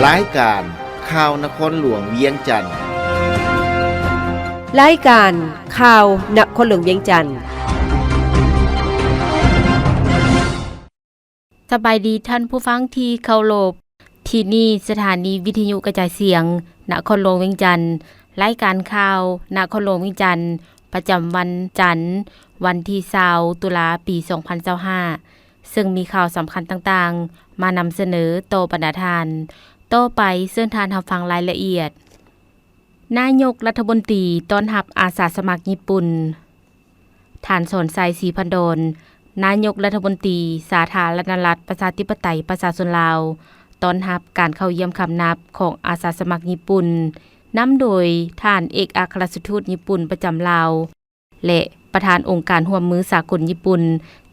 ລາຍການຂ່າວນະຄອນຫຼວງວຽງຈັນ. ລາຍການຂ່າວນະຄອນຫຼວງວຽງຈັນ. ສະບາຍດີທ່ານຜູ້ຟັງທີ່ເຄົາລົບ. ທີ່ນີ້ສະຖານີວິທະຍຸກະຈາຍສຽງນະຄອນຫຼວງວຽງຈັນ. ລາຍການຂ່າວນະຄອນຫຼວງວຽງຈັນ ປະຈຳວັນຈັນ, ວັນທີຊາວ ຕຸລາ ປີສອງພັນຊາວຫ້າ ເຊິ່ງມີຂ່າວສຳຄັນຕ່າງໆ ມານຳສະເໜີຕໍ່ບັນດາທ່ານ. ຕໍ່ໄປເຊີນທ່ານຮັບຟັງລາຍລະອຽດ. ນາຍົກລັດຖະມົນຕີຕ້ອນຮັບອາສາສະໝັກຍີ່ປຸ່ນ. ທ່ານ ສອນໄຊ ສີພັນດອນ, ນາຍົກລັດຖະມົນຕີສາທາລະນະລັດ ປະຊາທິປະໄຕ ປະຊາຊົນລາວ ຕ້ອນຮັບການເຂົ້າຢ້ຽມຄຳນັບຂອງອາສາສະໝັກຍີ່ປຸ່ນ, ນຳໂດຍທ່ານເອກອັກຄະລັດຖະທູດຍີ່ປຸ່ນປະຈຳລາວ ແລະ ປະທານອົງການຮ່ວມມືສາກົນຍີ່ປຸ່ນ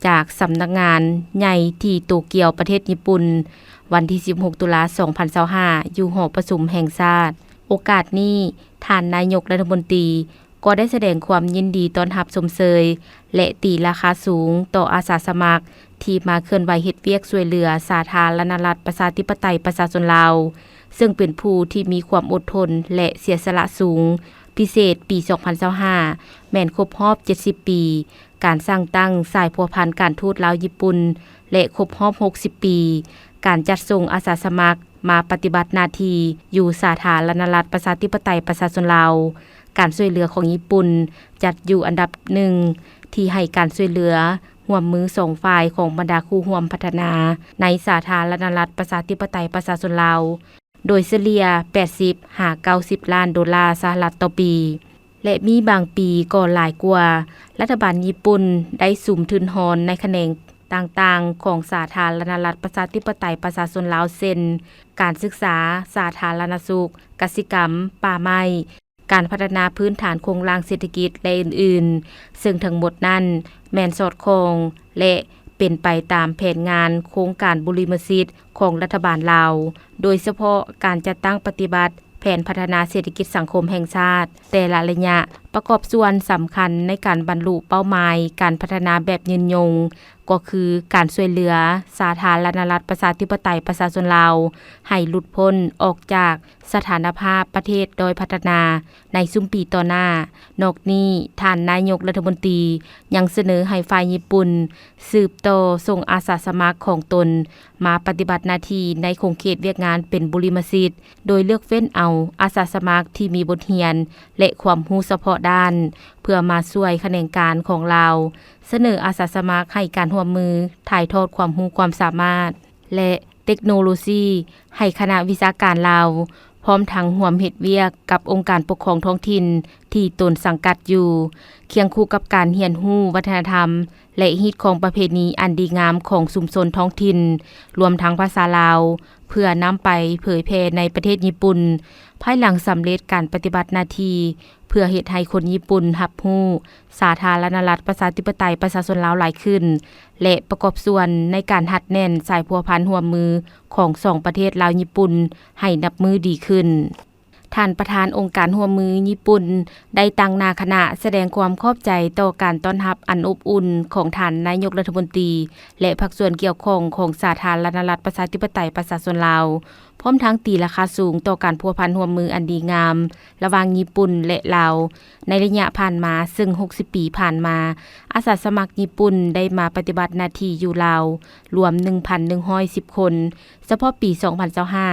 ຈາກສຳນັກງານໃຫຍ່ທີ່ໂຕກຽວ ປະເທດຍີ່ປຸ່ນ, ວັນທີສິບຫົກ ຕຸລາ ສອງພັນຊາວຫ້າ ຢູ່ຫໍປະຊຸມແຫ່ງຊາດ. ໂອກາດນີ້, ທ່ານນາຍົກລັດຖະມົນຕີກໍໄດ້ສະແດງຄວາມຍິນດີຕ້ອນຮັບຊົມເຊີຍ ແລະ ຕີລາຄາສູງຕໍ່ອາສາສະໝັກທີ່ມາເຄື່ອນໄຫວເຮັດວຽກຊ່ວຍເຫຼືອສາທາລະນະລັດ ປະຊາທິປະໄຕ ປະຊາຊົນລາວ, ເຊິ່ງເປັນຜູ້ທີ່ມີຄວາມອົດທົນ ແລະ ເສຍສະຫຼະສູງ. ພິເສດປີສອງພັນຊາວຫ້າ ແມ່ນຄົບຮອບເຈັດສິບປີ ການສ້າງຕັ້ງສາຍພົວພັນການທູດລາວຍີ່ປຸ່ນ ແລະ ຄົບຮອບຫົກສິບປີ ການຈັດສົ່ງອາສາສະໝັກມາປະຕິບັດໜ້າທີ່ຢູ່ສາທາລະນະລັດ ປະຊາທິປະໄຕ ປະຊາຊົນລາວ. ການຊ່ວຍເຫຼືອຂອງຍີ່ປຸ່ນຈັດຢູ່ອັນດັບໜຶ່ງ ທີ່ໃຫ້ການຊ່ວຍເຫຼືອຮ່ວມມືສອງຝ່າຍຂອງບັນດາຄູ່ຮ່ວມພັດທະນາໃນສາທາລະນະລັດ ປະຊາທິປະໄຕ ປະຊາຊົນລາວ. ໂດຍສະເລ່ຍ ແປດສິບ ຫາ ເກົ້າສິບ ລ້ານໂດລາສະຫະລັດຕໍ່ປີ ແລະ ມີບາງປີກໍຫຼາຍກວ່າ. ລັດຖະບານຍີ່ປຸ່ນໄດ້ສຸມທຶນຮອນໃນຂະແໜງຕ່າງໆຂອງສາທາລະນະລັດ ປະຊາທິປະໄຕ ປະຊາຊົນລາວ ເຊັ່ນ ການສຶກສາ, ສາທາລະນະສຸກ, ກະສິກຳ, ປ່າໄມ້, ການພັດທະນາພື້ນຖານໂຄງລ່າງເສດຖະກິດ ແລະ ອື່ນໆ, ເຊິ່ງທັງໝົດນັ້ນແມ່ນສອດຄ່ອງ ແລະ ເປັນໄປຕາມແຜນງານໂຄງການບຸລິມະສິດຂອງລັດຖະບານລາວ, ໂດຍສະເພາະການຈັດຕັ້ງປະຕິບັດແຜນພັດທະນາເສດຖະກິດສັງຄົມແຫ່ງຊາດແຕ່ລະໄລຍະ ປະກອບສ່ວນສຳຄັນໃນການບັນລຸເປົ້າໝາຍການພັດທະນາແບບຍືນຍົງ ກໍຄືການຊ່ວຍເຫຼືອສາທາລະນະລັດ ປະຊາທິປະໄຕ ປະຊາຊົນລາວ ໃຫ້ຫຼຸດພົ້ນອອກຈາກສະຖານະພາບປະເທດດ້ອຍພັດທະນາໃນຊຸມປີຕໍ່ໜ້າ. ນອກນີ້, ທ່ານນາຍົກລັດຖະມົນຕີຍັງສະເໜີໃຫ້ຝ່າຍຍີ່ປຸ່ນສືບຕໍ່ສົ່ງອາສາສະໝັກຂອງຕົນມາປະຕິບັດໜ້າທີ່ໃນຂົງເຂດວຽກງານເປັນບຸລິມະສິດ, ໂດຍເລືອກເວັ້ນເອົາອາສາສະໝັກທີ່ມີບົດຮຽນ ແລະ ຄວາມຮູ້ສະເພາະດ້ານ ເພື່ອມາຊ່ວຍຂະແໜງການຂອງລາວ. ສະເໜີອາສາສະໝັກໃຫ້ການຮ່ວມມື, ຖ່າຍທອດຄວາມຮູ້ຄວາມສາມາດ ແລະ ເຕັກໂນໂລຊີໃຫ້ຄະນະວິຊາການລາວ, ພ້ອມທັງຮ່ວມເຮັດວຽກກັບອົງການປົກຄອງທ້ອງຖິ່ນທີ່ຕົນສັງກັດຢູ່, ຄຽງຄູ່ກັບການຮຽນຮູ້ວັດທະນະທຳ ແລະ ຮີດຄອງປະເພນີອັນດີງາມຂອງຊຸມຊົນທ້ອງຖິ່ນ, ລວມທັງພາສາລາວ, ເພື່ອນຳໄປເຜີຍແຜ່ໃນປະເທດຍີ່ປຸ່ນ. ພາຍຫຼັງສຳເລັດການປະຕິບັດໜ້າທີ່ ເພື່ອເຮັດໃຫ້ຄົນຍີ່ປຸ່ນຮັບຮູ້ສາທາລະນະລັດ ປະຊາທິປະໄຕ ປະຊາຊົນລາວຫຼາຍຂຶ້ນ ແລະ ປະກອບສ່ວນໃນການຮັດແໜ້ນສາຍພົວພັນຮ່ວມມືຂອງສອງປະເທດລາວຍີ່ປຸ່ນໃຫ້ນັບມື້ດີຂຶ້ນ. ທ່ານປະທານອົງການຮ່ວມມືຍີ່ປຸ່ນ ໄດ້ຕັ້ງໜ້າຄະນະສະແດງຄວາມຂອບໃຈຕໍ່ການຕ້ອນຮັບອັນອົບອຸ່ນຂອງທ່ານນາຍົກລັດຖະມົນຕີ ແລະ ພາກສ່ວນກ່ຽວຂ້ອງຂອງສາທາລະນະລັດ ປະຊາທິປະໄຕ ປະຊາຊົນລາວ, ພ້ອມທັງຕີລາຄາສູງຕໍ່ການພົວພັນຮ່ວມມືອັນດີງາມລະຫວ່າງຍີ່ປຸ່ນ ແລະ ລາວ. ໃນໄລຍະຜ່ານມາ, ເຊິ່ງຫົກສິບປີຜ່ານມາ, ອາສາສະໝັກຍີ່ປຸ່ນໄດ້ມາປະຕິບັດໜ້າທີ່ຢູ່ລາວລວມໜຶ່ງພັນໜຶ່ງຮ້ອຍສິບຄົນ. ສະເພາະປີສອງພັນຊາວຫ້າ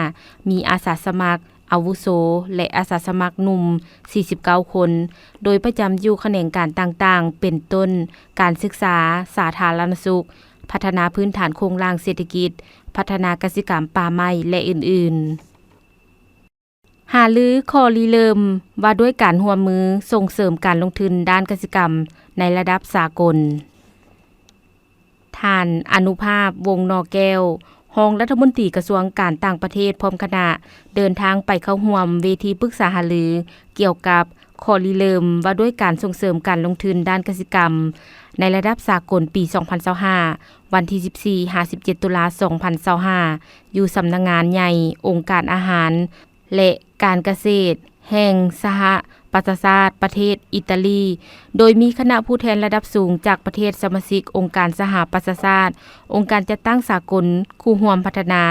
ມີອາສາສະໝັກອາວຸໂສ ແລະ ອາສາສະໝັກໜຸ່ມສີ່ສິບເກົ້າຄົນ, ໂດຍປະຈຳຢູ່ຂະແໜງການຕ່າງໆ ເປັນຕົ້ນ ການສຶກສາ, ສາທາລະນະສຸກ, ພັດທະນາພື້ນຖານໂຄງລ່າງເສດຖະກິດ, ພັດທະນາກະສິກຳ, ປ່າໄມ້ ແລະ ອື່ນໆ. ຫາລືຂໍ້ລິເລີ່ມວ່າດ້ວຍການຮ່ວມມືສົ່ງເສີມການລົງທຶນດ້ານກະສິກຳໃນລະດັບສາກົນ. ທ່ານ ອະນຸພາບ ວົງໜໍ່ແກ້ວ, ຮອງລັດຖະມົນຕີກະຊວງການຕ່າງປະເທດ ພ້ອມຄະນະ ເດີນທາງໄປເຂົ້າຮ່ວມເວທີປຶກສາຫາລືກ່ຽວກັບຂໍ້ລິເລີ່ມວ່າດ້ວຍການສົ່ງເສີມການລົງທຶນດ້ານກະສິກຳໃນລະດັບສາກົນປີສອງພັນຊາວຫ້າ ວັນທີສິບສີ່ ຫາ ສິບເຈັດ ຕຸລາ ສອງພັນຊາວຫ້າ ຢູ່ສຳນັກງານໃຫຍ່ອົງການອາຫານ ແລະ ການກະເສດແຫ່ງສະຫະປະຊາຊາດ ປະເທດອີຕາລີ, ໂດຍມີຄະນະຜູ້ແທນລະດັບສູງຈາກປະເທດສະມາຊິກອົງການສະຫະປະຊາຊາດ, ອົງການຈັດຕັ້ງສາກົນ, ຄູ່ຮ່ວມພັດທະນາ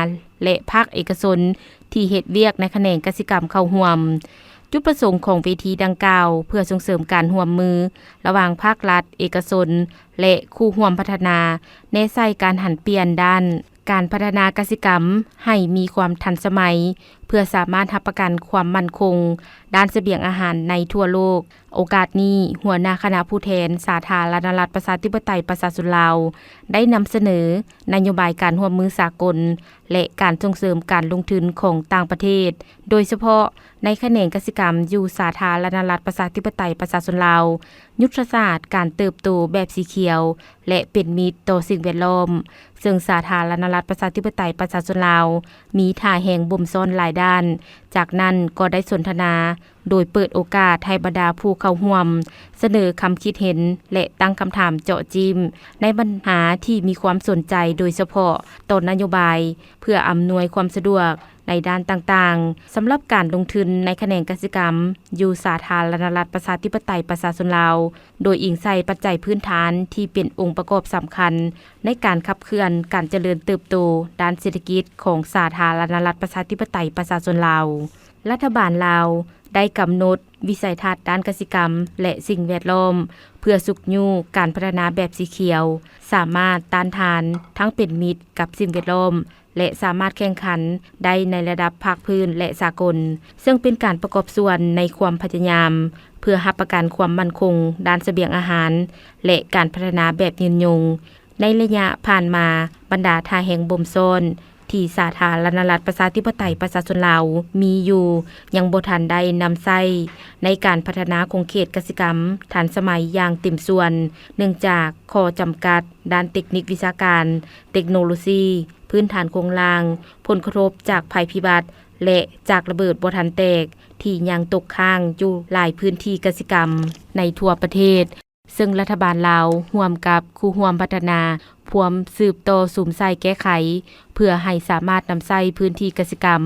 ແລະ ພາກເອກະຊົນ ທີ່ເຮັດວຽກໃນຂະແໜງກະສິກຳເຂົ້າຮ່ວມ. ຈຸດປະສົງຂອງເວທີດັ່ງກ່າວ ເພື່ອສົ່ງເສີມການຮ່ວມມືລະຫວ່າງພາກລັດ, ເອກະຊົນ ແລະ ຄູ່ຮ່ວມພັດທະນາ ແນໃສ່ການຫັນປ່ຽນດ້ານການພັດທະນາກະສິກຳໃຫ້ມີຄວາມທັນສະໄໝ ເພື່ອສາມາດຮັບປະກັນຄວາມໝັ້ນຄົງດ້ານສະບຽງອາຫານໃນທົ່ວໂລກ. ໂອກາດນີ້, ຫົວໜ້າຄະນະຜູ້ແທນສາທາລະນະລັດປະຊາທິປະໄຕປະຊາຊົນລາວ ໄດ້ນຳສະເໜີນະໂຍບາຍການຮ່ວມມືສາກົນ ແລະ ການສົ່ງເສີມການລົງທຶນຂອງຕ່າງປະເທດ, ໂດຍສະເພາະໃນຂະແໜງກະສິກຳຢູ່ສາທາລະນະລັດປະຊາທິປະໄຕປະຊາຊົນລາວ, ຍຸດທະສາດການເຕີບໂຕແບບສີຂຽວ ແລະ ເປັນມິດຕໍ່ສິ່ງແວດລ້ອມ, ເຊິ່ງສາທາລະນະລັດປະຊາທິປະໄຕປະຊາຊົນລາວ ມີທ່າແຮງບົ່ມຊ້ອນຫຼາຍດ້ານ. ຈາກນັ້ນກໍໄດ້ສົນທະນາ ໂດຍເປີດໂອກາດໃຫ້ບັນດາຜູ້ເຂົ້າຮ່ວມສະເໜີຄຳຄິດເຫັນ ແລະ ຕັ້ງຄຳຖາມເຈາະຈີ້ມໃນບັນຫາທີ່ມີຄວາມສົນໃຈ ໂດຍສະເພາະຕໍ່ນະໂຍບາຍ ເພື່ອອຳນວຍຄວາມສະດວກໃນດ້ານຕ່າງໆ ສຳລັບການລົງທຶນໃນຂະແໜງກະສິກຳຢູ່ສາທາລະນະລັດປະຊາທິປະໄຕປະຊາຊົນລາວ, ໂດຍອີງໃສ່ປັດໄຈພື້ນຖານທີ່ເປັນອົງປະກອບສຳຄັນໃນການຂັບເຄື່ອນການຈະເລີນເຕີບໂຕດ້ານເສດຖະກິດຂອງສາທາລະນະລັດປະຊາທິປະໄຕປະຊາຊົນລາວ. ລັດຖະບານລາວໄດ້ກຳນົດວິໄສທັດດ້ານກະສິກຳ ແລະ ສິ່ງແວດລ້ອມ ເພື່ອຊຸກຍູ້ການພັດທະນາແບບສີຂຽວ, ສາມາດຕ້ານທານ, ທັງເປັນມິດກັບສິ່ງແວດລ້ອມ ແລະ ສາມາດແຂ່ງຂັນໄດ້ໃນລະດັບພາກພື້ນ ແລະ ສາກົນ, ເຊິ່ງເປັນການປະກອບສ່ວນໃນຄວາມພະຍາຍາມ ເພື່ອຮັບປະກັນຄວາມໝັ້ນຄົງດ້ານສະບຽງອາຫານ ແລະ ການພັດທະນາແບບຍືນຍົງ. ໃນໄລຍະຜ່ານມາ, ບັນດາທ່າແຮງບົ່ມຊ້ອນທີ່ສາທາລະນະລັດປະຊາທິປະໄຕປະຊາຊົນລາວມີຢູ່ ຍັງບໍ່ທັນໄດ້ນຳໃຊ້ໃນການພັດທະນາຂົງເຂດກະສິກຳທັນສະໄໝຢ່າງເຕັມສ່ວນ, ເນື່ອງຈາກຂໍ້ຈຳກັດດ້ານເຕັກນິກວິຊາການ, ເຕັກໂນໂລຊີ, ພື້ນຖານໂຄງລ່າງ, ຜົນກະທົບຈາກໄພພິບັດ ແລະ ຈາກລະເບີດບໍ່ທັນແຕກ ທີ່ຍັງຕົກຄ້າງຢູ່ຫຼາຍພື້ນທີ່ກະສິກຳໃນທົ່ວປະເທດ. ເຊິ່ງລັດຖະບານລາວຮ່ວມກັບຄູ່ຮ່ວມພັດທະນາພວມສືບຕໍ່ສຸມໃສ່ແກ້ໄຂ ເພື່ອໃຫ້ສາມາດນຳໃຊ້ພື້ນທີ່ກະສິກຳ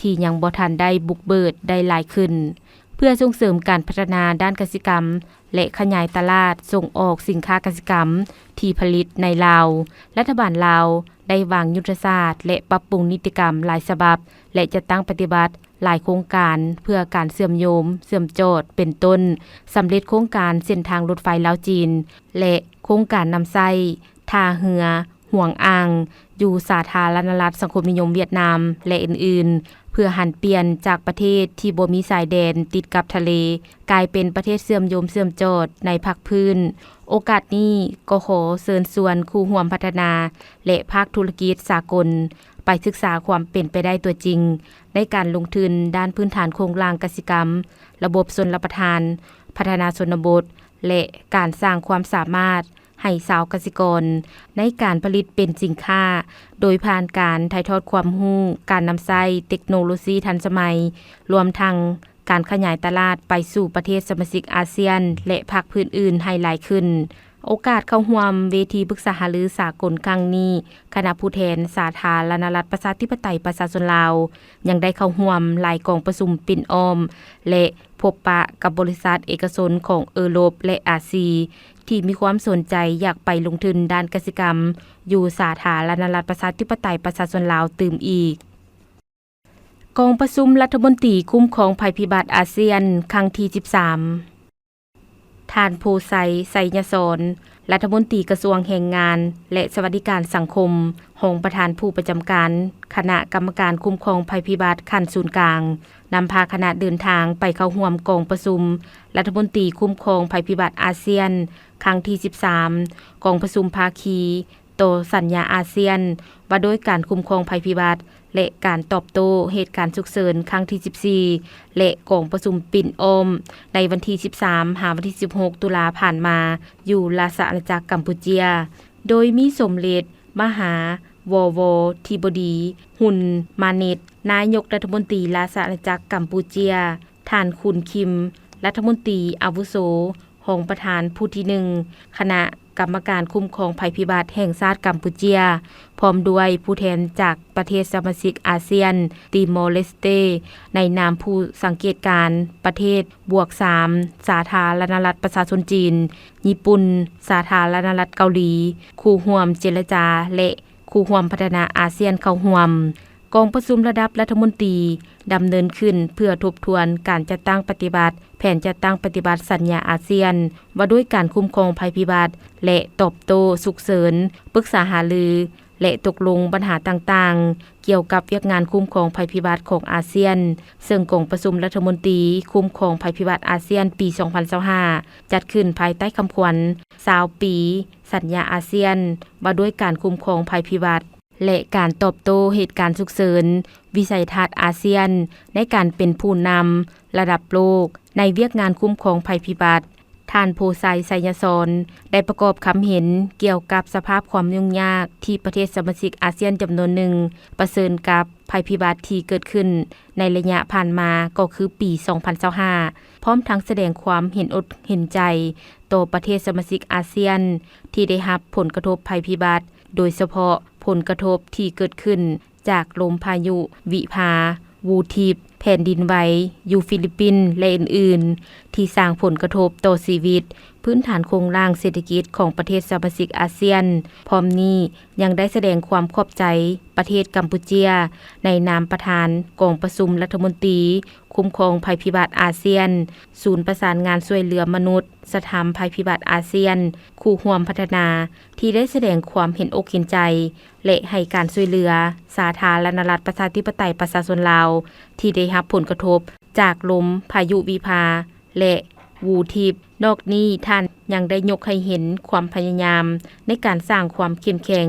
ທີ່ຍັງບໍ່ທັນໄດ້ບຸກເບີດໄດ້ຫຼາຍຂຶ້ນ. ເພື່ອສົ່ງເສີມການພັດທະນາດ້ານກະສິກຳ ແລະ ຂະຫຍາຍຕະຫຼາດສົ່ງອອກສິນຄ້າກະສິກຳທີ່ຜະລິດໃນລາວ, ລັດຖະບານລາວໄດ້ວາງຍຸດທະສາດ ແລະ ປັບປຸງນິຕິກຳຫຼາຍສະບັບ ແລະ ຈັດຕັ້ງປະຕິບັດ ຫຼາຍໂຄງການເພື່ອການເຊື່ອມໂຍງ, ເຊື່ອມຈອດ ເປັນຕົ້ນ ສຳເລັດໂຄງການເສັ້ນທາງລົດໄຟລາວ-ຈີນ ແລະ ໂຄງການນຳໃຊ້ທ່າເຮືອຫວງອ່າງ ຢູ່ສາທາລະນະລັດສັງຄົມນິຍົມຫວຽດນາມ ແລະ ອື່ນໆ ເພື່ອຫັນປ່ຽນຈາກປະເທດທີ່ບໍ່ມີຊາຍແດນຕິດກັບທະເລ ກາຍເປັນປະເທດເຊື່ອມໂຍງເຊື່ອມຈອດໃນພາກພື້ນ. ໂອກາດນີ້ກໍຂໍເຊີນຊວນຄູ່ຮ່ວມພັດທະນາ ແລະ ພາກທຸລະກິດສາກົນ ໄປສຶກສາຄວາມເປັນໄປໄດ້ຕົວຈິງ ໃນການລົງທຶນດ້ານພື້ນຖານໂຄງລ່າງກະສິກຳ, ລະບົບຊົນລະປະທານ, ພັດທະນາຊົນນະບົດ ແລະ ການສ້າງຄວາມສາມາດໃຫ້ຊາວກະສິກອນ ໃນການຜະລິດເປັນສິນຄ້າ ໂດຍຜ່ານການຖ່າຍທອດຄວາມຮູ້, ການນຳໃຊ້ເຕັກໂນໂລຊີທັນສະໄໝ, ລວມທັງການຂະຫຍາຍຕະຫຼາດໄປສູ່ປະເທດສະມາຊິກອາຊຽນ ແລະ ພາກພື້ນອື່ນໃຫ້ຫຼາຍຂຶ້ນ. ໂອກາດເຂົ້າຮ່ວມເວທີປຶກສາຫາລືສາກົນຄັ້ງນີ້, ຄະນະຜູ້ແທນສາທາລະນະລັດປະຊາທິປະໄຕປະຊາຊົນລາວ ຍັງໄດ້ເຂົ້າຮ່ວມຫຼາຍກອງປະຊຸມປິ່ນອ້ອມ ແລະ ພົບປະກັບບໍລິສັດເອກະຊົນຂອງເອີຣົບ ແລະ ອາຊີ ທີ່ມີຄວາມສົນໃຈຢາກໄປລົງທຶນດ້ານກະສິກຳ ຢູ່ສາທາລະນະລັດປະຊາທິປະໄຕປະຊາຊົນລາວຕື່ມອີກ. ກອງປະຊຸມລັດຖະມົນຕີຄຸ້ມຄອງໄພພິບັດອາຊຽນ ຄັ້ງທີສິບສາມ. ທ່ານ ໂພໄຊ ໄຊຍະສອນ ລັດຖະມົນຕີກະຊວງແຮງງານ ແລະ ສະຫວັດດີການສັງຄົມ, ຮອງປະທານຜູ້ປະຈຳການຄະນະກຳມະການຄຸ້ມຄອງໄພພິບັດຂັ້ນສູນກາງ, ນຳພາຄະນະເດີນທາງໄປເຂົ້າຮ່ວມກອງປະຊຸມລັດຖະມົນຕີຄຸ້ມຄອງໄພພິບັດອາຊຽນ ຄັ້ງທີສິບສາມ, ກອງປະຊຸມພາຄີ ຕໍ່ສັນຍາອາຊຽນ ວ່າດ້ວຍການຄຸ້ມຄອງໄພພິບັດ ແລະ ການຕອບໂຕ້ເຫດການສຸກເສີນຄັ້ງທີສິບສີ່ ແລະ ກອງປະຊຸມປິ່ນອ້ອມ ໃນວັນທີສິບສາມ ຫາ ວັນທີສິບຫົກ ຕຸລາຜ່ານມາ ຢູ່ລາຊະອານາຈັກກຳປູເຈຍ, ໂດຍມີສົມເດັດມະຫາ ວວ ທິບໍດີ ຮຸນມານິດ ນາຍົກລັດຖະມົນຕີລາຊະອານາຈັກກຳປູເຈຍ, ທ່ານ ຄຸນ ຄິມ ລັດຖະມົນຕີອາວຸໂສ ຮອງປະທານຜູ້ທີໜຶ່ງ ຄະນະກຳມະການຄຸ້ມຄອງໄພພິບັດແຫ່ງຊາດກຳປູເຈຍ, ພ້ອມດ້ວຍຜູ້ແທນຈາກປະເທດສະມາຊິກອາຊຽນ, ຕີມໍເລສເຕ ໃນນາມຜູ້ສັງເກດການປະເທດບວກສາມ ສາທາລະນະລັດປະຊາຊົນຈີນ, ຍີ່ປຸ່ນ, ສາທາລະນະລັດເກົາຫຼີ, ຄູ່ຮ່ວມເຈລະຈາ ແລະ ຄູ່ຮ່ວມພັດທະນາອາຊຽນເຂົ້າຮ່ວມ. ກອງປະຊຸມລະດັບລັດຖະມົນຕີດຳເນີນຂຶ້ນເພື່ອທົບທວນການຈັດຕັ້ງປະຕິບັດແຜນຈັດຕັ້ງປະຕິບັດສັນຍາອາຊຽນ ວ່າດ້ວຍການຄຸ້ມຄອງໄພພິບັດ ແລະ ຕອບໂຕ້ສຸກເສີນ, ປຶກສາຫາລື ແລະ ຕົກລົງບັນຫາຕ່າງໆ ກ່ຽວກັບວຽກງານຄຸ້ມຄອງໄພພິບັດຂອງອາຊຽນ, ເຊິ່ງກອງປະຊຸມລັດຖະມົນຕີຄຸ້ມຄອງໄພພິບັດອາຊຽນປີສອງພັນຊາວຫ້າ ຈັດຂຶ້ນພາຍໃຕ້ຄຳຂວັນ ຊາວປີ ສັນຍາອາຊຽນ ວ່າດ້ວຍການຄຸ້ມຄອງໄພພິບັດ ແລະ ການຕອບໂຕ້ເຫດການສຸກເສີນ, ວິໄສທັດອາຊຽນໃນການເປັນຜູ້ນຳລະດັບໂລກໃນວຽກງານຄຸ້ມຄອງໄພພິບັດ. ທ່ານ ໂພໄຊ ໄຊຍະສອນ ໄດ້ປະກອບຄຳເຫັນກ່ຽວກັບສະພາບຄວາມຫຍຸ້ງຍາກທີ່ປະເທດສະມາຊິກອາຊຽນຈຳນວນໜຶ່ງປະເຊີນກັບໄພພິບັດທີ່ເກີດຂຶ້ນໃນໄລຍະຜ່ານມາ ກໍຄືປີສອງພັນຊາວຫ້າ ພ້ອມທັງສະແດງຄວາມເຫັນອົກເຫັນໃຈຕໍ່ປະເທດສະມາຊິກອາຊຽນທີ່ໄດ້ຮັບຜົນກະທົບໄພພິບັດ, ໂດຍສະເພາະຜົນກະທົບທີ່ເກີດຂຶ້ນຈາກລົມພາຍຸວິພາ, ວູທິບ, ແຜ່ນດິນໄຫວຢູ່ຟີລິບປິນ ແລະ ອື່ນໆ ທີ່ສ້າງຜົນກະທົບຕໍ່ຊີວິດ, ພື້ນຖານໂຄງລ່າງເສດຖະກິດຂອງປະເທດສະມາຊິກອາຊຽນ. ພ້ອມນີ້ຍັງໄດ້ສະແດງຄວາມຂອບໃຈປະເທດກຳປູເຈຍ ໃນນາມປະທານກອງປະຊຸມລັດຖະມົນຕີຄຸ້ມຄອງໄພພິບັດອາຊຽນ, ສູນປະສານງານຊ່ວຍເຫຼືອມະນຸດສະທຳໄພພິບັດອາຊຽນ, ຄູ່ຮ່ວມພັດທະນາ ທີ່ໄດ້ສະແດງຄວາມເຫັນອົກເຫັນໃຈ ແລະ ໃຫ້ການຊ່ວຍເຫຼືອສາທາລະນະລັດ ປະຊາທິປະໄຕ ປະຊາຊົນລາວ ທີ່ໄດ້ຮັບຜົນກະທົບຈາກລົມພາຍຸວິພາ ແລະ ວູທິບ. ນອກນີ້ທ່ານຍັງໄດ້ຍົກໃຫ້ເຫັນຄວາມພະຍາຍາມໃນການສ້າງຄວາມເຂັ້ມແຂງ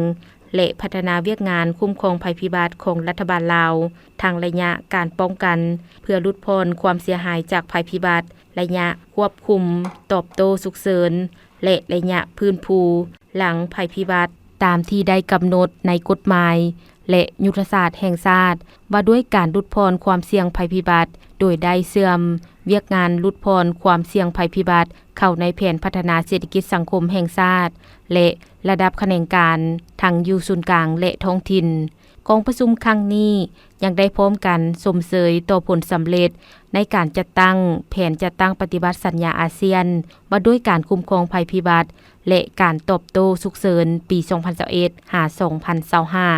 ແລະ ພັດທະນາວຽກງານຄຸ້ມຄອງໄພພິບັດຂອງລັດຖະບານລາວ, ທັງໄລຍະການປ້ອງກັນເພື່ອຫຼຸດຜ່ອນຄວາມເສຍຫາຍຈາກໄພພິບັດ, ໄລຍະຄວບຄຸມຕອບໂຕ້ສຸກເສີນ ແລະ ໄລຍະຟື້ນຟູຫຼັງໄພພິບັດ ຕາມທີ່ໄດ້ກຳນົດໃນກົດໝາຍ ແລະ ຍຸດທະສາດແຫ່ງຊາດ ວ່າດ້ວຍການຫຼຸດຜ່ອນຄວາມສ່ຽງໄພພິບັດ, ໂດຍໄດ້ເຊື່ອມວຽກງານຫຼຸດຜ່ອນຄວາມສ່ຽງໄພພິບັດເຂົ້າໃນແຜນພັດທະນາເສດຖະກິດສັງຄົມແຫ່ງຊາດ ແລະ ລະດັບຂະແໜງການ ທັງຢູ່ສູນກາງ ແລະ ທ້ອງຖິ່ນ. ກອງປະຊຸມຄັ້ງນີ້ຍັງໄດ້ພ້ອມກັນຊົມເຊີຍຕໍ່ຜົນສຳເລັດໃນການຈັດຕັ້ງແຜນຈັດຕັ້ງປະຕິບັດສັນຍາອາຊຽນ ວ່າດ້ວຍການຄຸ້ມຄອງໄພພິບັດ ແລະ ການຕອບໂຕ້ສຸກເສີນປີສອງພັນຊາວເອັດ ຫາ ສອງພັນຊາວຫ້າ,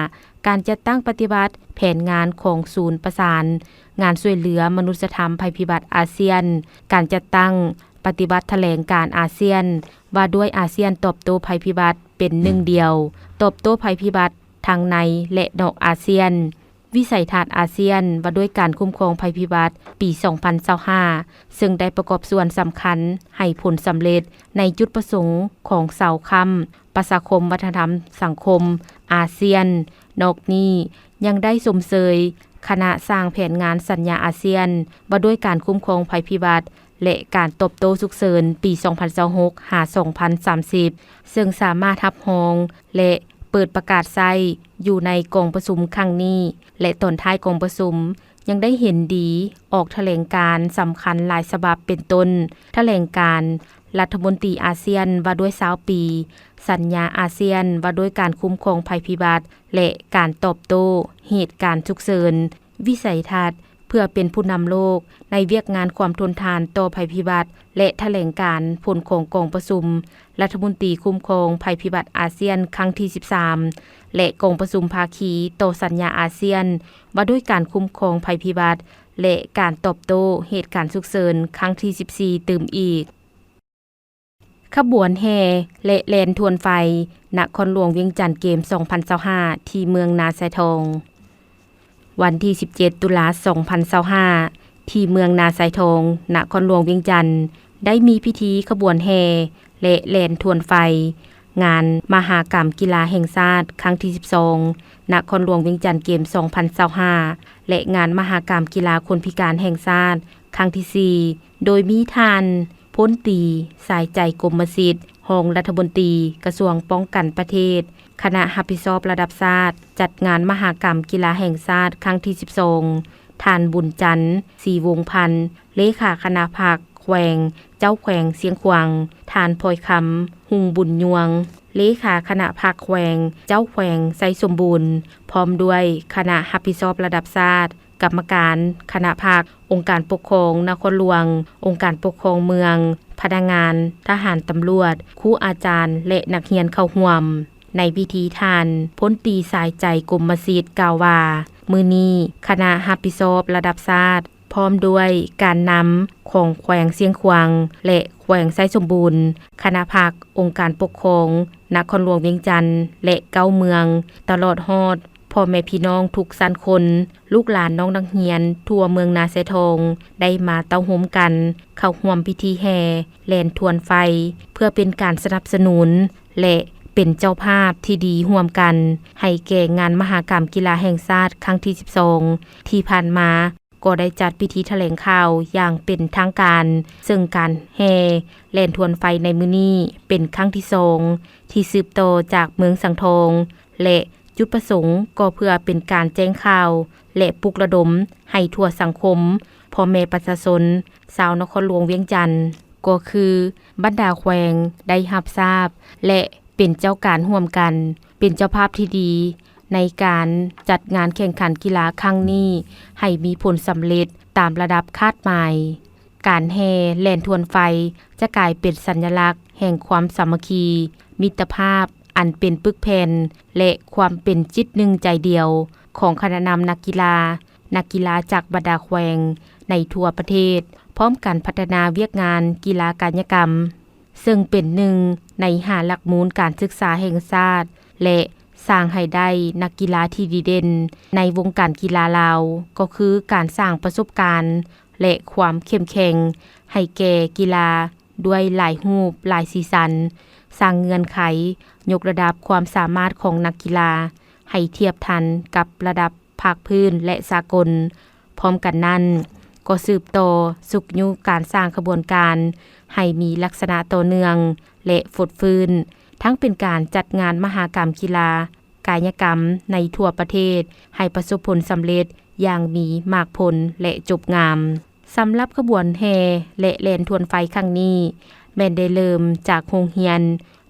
ການຈັດຕັ້ງປະຕິບັດແຜນງານຂອງສູນປະສານງານຊ່ວຍເຫຼືອມະນຸດສະທຳໄພພິບັດອາຊຽນ, ການຈັດຕັ້ງປະຕິບັດຖະແຫຼງການອາຊຽນ ວ່າດ້ວຍອາຊຽນຕອບໂຕ້ໄພພິບັດເປັນໜຶ່ງດຽວ, ຕອບໂຕ້ໄພພິບັດທັງໃນ ແລະ ນອກອາຊຽນ, ວິໄສທັດອາຊຽນ ວ່າດ້ວຍການຄຸ້ມຄອງໄພພິບັດປີສອງພັນຊາວຫ້າ ເຊິ່ງໄດ້ປະກອບສ່ວນສຳຄັນໃຫ້ຜົນສຳເລັດໃນຈຸດປະສົງຂອງເສົາຄ້ຳປະຊາຄົມວັດທະນະທຳສັງຄົມອາຊຽນ. ນອກນີ້ຍັງໄດ້ຊົມເຊີຍຄະນະສ້າງແຜນງານສັນຍາອາຊຽນ ວ່າດ້ວຍການຄຸ້ມຄອງໄພພິບັດ ແລະ ການຕອບໂຕ້ສຸກເສີນປີສອງພັນຊາວຫົກ ຫາ ສອງພັນສາມສິບ ເຊິ່ງສາມາດຮັບຮອງ ແລະ ເປີດປະກາດໃຊ້ຢູ່ໃນກອງປະຊຸມຄັ້ງນີ້ ແລະ ຕອນທ້າຍກອງປະຊຸມຍັງໄດ້ເຫັນດີອອກຖະແຫຼງການສຳຄັນຫຼາຍສະບັບ ເປັນຕົ້ນ ຖະແຫຼງການລັດຖະມົນຕີອາຊຽນວ່າດ້ວຍຊາວປີ, ສັນຍາອາຊຽນວ່າດ້ວຍການຄຸ້ມຄອງໄພພິບັດ ແລະ ການຕອບໂຕ້ເຫດການສຸກເສີນ, ວິໄສທັດ ເພື່ອເປັນຜູ້ນຳໂລກໃນວຽກງານຄວາມທົນທານຕໍ່ໄພພິບັດ ແລະ ຖະແຫຼງການຜົນຂອງກອງປະຊຸມລັດຖະມົນຕີຄຸ້ມຄອງໄພພິບັດອາຊຽນຄັ້ງທີສິບສາມ ແລະ ກອງປະຊຸມພາຄີຕໍ່ສັນຍາອາຊຽນວ່າດ້ວຍການຄຸ້ມຄອງໄພພິບັດ ແລະ ການຕອບໂຕ້ເຫດການສຸກເສີນຄັ້ງທີສິບສີ່ຕື່ມອີກ. ຂະບວນແຫ່ ແລະ ແລ່ນທວນໄຟນະຄອນຫຼວງວຽງຈັນເກມສອງພັນຊາວຫ້າ ທີ່ເມືອງນາຊາຍທອງ. ວັນທີສິບເຈັດ ຕຸລາ ສອງພັນຊາວຫ້າ ທີ່ເມືອງນາຊາຍທອງ ນະຄອນຫຼວງວຽງຈັນ ໄດ້ມີພິທີຂະບວນແຫ່ ແລະ ແລ່ນທວນໄຟ ງານມະຫະກຳກິລາແຫ່ງຊາດຄັ້ງທີສິບສອງ ນະຄອນຫຼວງວຽງຈັນເກມສອງພັນຊາວຫ້າ ແລະ ງານມະຫະກຳກິລາຄົນພິການແຫ່ງຊາດຄັ້ງທີສີ່ ໂດຍມີທ່ານ ພົນຕີ ສາຍໃຈ ກົມມະສິດ ຮອງລັດຖະມົນຕີກະຊວງປ້ອງກັນປະເທດ, ຄະນະຮັບຜິດຊອບລະດັບຊາດ ຈັດງານມະຫະກຳກິລາແຫ່ງຊາດຄັ້ງທີສິບສອງ, ທ່ານ ບຸນຈັນ ສີວົງພັນ ເລຂາຄະນະພັກແຂວງ, ເຈົ້າແຂວງຊຽງຂວາງ, ທ່ານ ພອຍຄຳ ຮຸ່ງບຸນຍວງ ເລຂາຄະນະພັກແຂວງ, ເຈົ້າແຂວງໄຊສົມບູນ ພ້ອມດ້ວຍຄະນະຮັບຜິດຊອບລະດັບຊາດ, ກຳມະການຄະນະພັກ, ອົງການປົກຄອງນະຄອນຫຼວງ, ອົງການປົກຄອງເມືອງ, ພະນັກງານ, ທະຫານ, ຕຳຫຼວດ, ຄູອາຈານ ແລະ ນັກຮຽນເຂົ້າຮ່ວມ. ໃນພິທີ ທ່ານ ພົນຕີ ສາຍໃຈ ກົມມະສິດ ກ່າວວ່າ, ມື້ນີ້ຄະນະຮັບຜິດຊອບລະດັບຊາດ ພ້ອມດ້ວຍການນຳຂອງແຂວງຊຽງຂວາງ ແລະ ແຂວງໄຊສົມບູນ, ຄະນະພັກ, ອົງການປົກຄອງນະຄອນຫຼວງວຽງຈັນ ແລະ ເກົ້າເມືອງ, ຕະຫຼອດຮອດພໍ່ແມ່ພີ່ນ້ອງທຸກຊັ້ນຄົນ, ລູກຫຼານນ້ອງນັກຮຽນທົ່ວເມືອງນາຊາຍທອງ ໄດ້ມາເຕົ້າໂຮມກັນເຂົ້າຮ່ວມພິທີແຫ່ແລ່ນທວນໄຟ ເພື່ອເປັນການສະໜັບສະໜູນ ແລະ ເປັນເຈົ້າພາບທີ່ດີຮ່ວມກັນໃຫ້ແກ່ງານມະຫະກຳກິລາແຫ່ງຊາດຄັ້ງທີສິບສອງ ທີ່ຜ່ານມາ ກໍໄດ້ຈັດພິທີຖະແຫຼງຂ່າວຢ່າງເປັນທາງການ, ເຊິ່ງການແຫ່ແລ່ນທວນໄຟໃນມື້ນີ້ເປັນຄັ້ງທີສອງ ທີ່ສືບຕໍ່ຈາກເມືອງສັງທອງ ແລະ ຈຸດປະສົງກໍເພື່ອເປັນການແຈ້ງຂ່າວ ແລະ ປຸກລະດົມໃຫ້ທົ່ວສັງຄົມ, ພໍ່ແມ່ປະຊາຊົນຊາວນະຄອນຫຼວງວຽງຈັນ ກໍຄືບັນດາແຂວງໄດ້ຮັບຊາບ ແລະ ເປັນເຈົ້າການຮ່ວມກັນ, ເປັນເຈົ້າພາບທີ່ດີໃນການຈັດງານແຂ່ງຂັນກິລາຄັ້ງນີ້ໃຫ້ມີຜົນສຳເລັດຕາມລະດັບຄາດໝາຍ. ການແຫ່ແລ່ນທວນໄຟຈະກາຍເປັນສັນຍະລັກແຫ່ງຄວາມສາມັກຄີ, ມິດຕະພາບອັນເປັນປຶກແຜ່ນ ແລະ ຄວາມເປັນຈິດໜຶ່ງໃຈດຽວຂອງຄະນະນຳນັກກິລາ, ນັກກິລາຈາກບັນດາແຂວງໃນທົ່ວປະເທດ, ພ້ອມກັນພັດທະນາວຽກງານກິລາກາຍະກຳ, ເຊິ່ງເປັນໜຶ່ງໃນຫ້າຫຼັກມູນການສຶກສາແຫ່ງຊາດ ແລະ ສ້າງໃຫ້ໄດ້ນັກກິລາທີ່ດີເດັ່ນໃນວົງການກິລາລາວ, ກໍຄືການສ້າງປະສົບການ ແລະ ຄວາມເຂັ້ມແຂງໃຫ້ແກ່ກິລາດ້ວຍຫຼາຍຮູບ, ຫຼາຍສີສັນ, ສ້າງເງື່ອນໄຂຍົກລະດັບຄວາມສາມາດຂອງນັກກິລາໃຫ້ທຽບທັນກັບລະດັບພາກພື້ນ ແລະ ສາກົນ. ພ້ອມກັນນັ້ນ, ກໍສືບຕໍ່ຊຸກຍູ້ການສ້າງຂະບວນການໃຫ້ມີລັກສະນະຕໍ່ເນື່ອງ ແລະ ຟົດຟື້ນ, ທັງເປັນການຈັດງານມະຫະກຳກິລາ ກາຍະກຳໃນທົ່ວປະເທດໃຫ້ປະສົບຜົນສຳເລັດຢ່າງມີໝາກຜົນ ແລະ ຈົບງາມ. ສຳລັບຂະບວນແຫ່ ແລະ ແລ່ນທວນໄຟຄັ້ງນີ້ ແມ່ນໄດ້ເລີ່ມຈາກໂຮງຮຽນ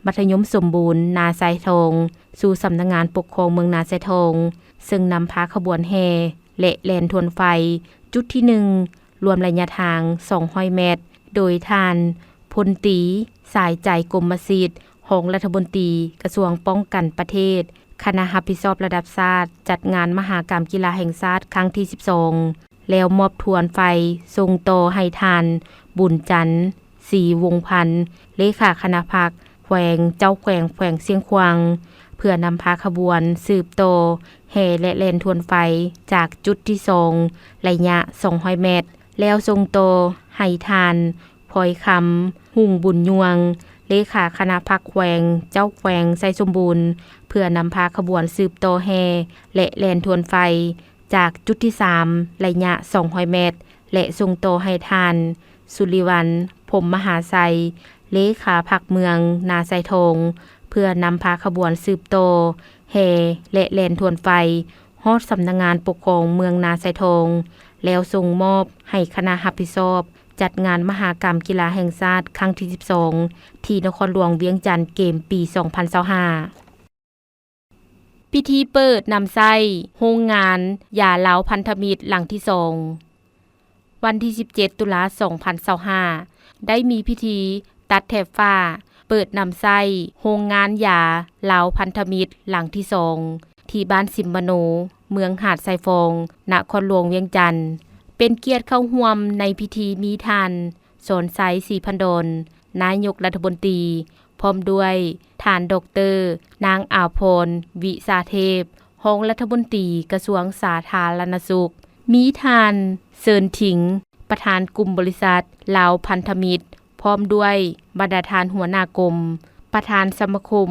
ມັດທະຍົມສົມບູນນາຊາຍທອງ ສູ່ສຳນັກງານປົກຄອງເມືອງນາຊາຍທອງ, ເຊິ່ງນຳພາຂະບວນແຫ່ ແລະ ແລ່ນທວນໄຟ ຈຸດທີໜຶ່ງ ລວມໄລຍະທາງສອງຮ້ອຍແມັດ, ໂດຍທ່ານ ພົນຕີ ສາຍໃຈ ກົມມະສິດ ຮອງລັດຖະມົນຕີກະຊວງປ້ອງກັນປະເທດ, ຄະນະຮັບຜິດຊອບລະດັບຊາດ ຈັດງານມະຫາກຳກິລາແຫ່ງຊາດຄັ້ງທີສິບສອງ ແລ້ວມອບທວນໄຟສົ່ງຕໍ່ໃຫ້ທ່ານ ບຸນຈັນ ສີວົງພັນ ເລຂາຄະນະພັກແຂວງ, ເຈົ້າແຂວງແຂວງຊຽງຂວາງ ເພື່ອນຳພາຂະບວນສືບຕໍ່ແຫ່ ແລະ ແລ່ນທວນໄຟຈາກຈຸດທີສອງ ໄລຍະສອງຮ້ອຍແມັດ ແລ້ວສົ່ງຕໍ່ໃຫ້ທ່ານ ພອຍຄຳ ຮຸ່ງບຸນຍວງ ເລຂາຄະນະພັກແຂວງ, ເຈົ້າແຂວງໄຊສົມບູນ ເພື່ອນຳພາຂະບວນສືບຕໍ່ແຫ່ ແລະ ແລ່ນທວນໄຟຈາກຈຸດທີສາມ ໄລຍະສອງຮ້ອຍແມັດ ແລະ ສົ່ງຕໍ່ໃຫ້ທ່ານ ສຸລິວັນ ພົມມະຫາໄຊ ເລຂາພັກເມືອງນາຊາຍທອງ ເພື່ອນຳພາຂະບວນສືບຕໍ່ແຫ່ ແລະ ແລ່ນທວນໄຟ ຮອດສຳນັກງານປົກຄອງເມືອງນາຊາຍທອງ ແລ້ວສົ່ງມອບໃຫ້ຄະນະຮັບຜິດຊອບຈັດງານມະຫາກຳກິລາແຫ່ງຊາດຄັ້ງທີສິບສອງ ທີ່ນະຄອນຫຼວງວຽງຈັນເກມປີສອງພັນຊາວຫ້າ. ພິທີເປີດນຳໃຊ້ໂຮງງານຢາລາວພັນທະມິດຫຼັງທີສອງ. ວັນທີສິບເຈັດ ຕຸລາ ສອງພັນຊາວຫ້າ ໄດ້ມີພິທີຕັດແຖບຝາເປີດນຳໃຊ້ໂຮງງານຢາລາວພັນທະມິດຫຼັງທີສອງ ທີ່ບ້ານຊິມມະໂນ ເມືອງຫາດຊາຍຟອງ ນະຄອນຫຼວງວຽງຈັນ. ເປັນກຽດເຂົ້າຮ່ວມໃນພິທີມີທ່ານ ສອນໄຊ ສີພັນດອນ ນາຍົກລັດຖະມົນຕີ ພ້ອມດ້ວຍທ່ານ ດອກເຕີ ນາງ ອາພອນ ວິສາເທບ ຮອງລັດຖະມົນຕີກະຊວງສາທາລະນະສຸກ, ມີທ່ານ ເຊີນທິງ ປະທານກຸ່ມບໍລິສັດລາວພັນທະມິດ ພ້ອມດ້ວຍບັນດາທ່ານຫົວໜ້າກົມ, ປະທານສະມາຄົມ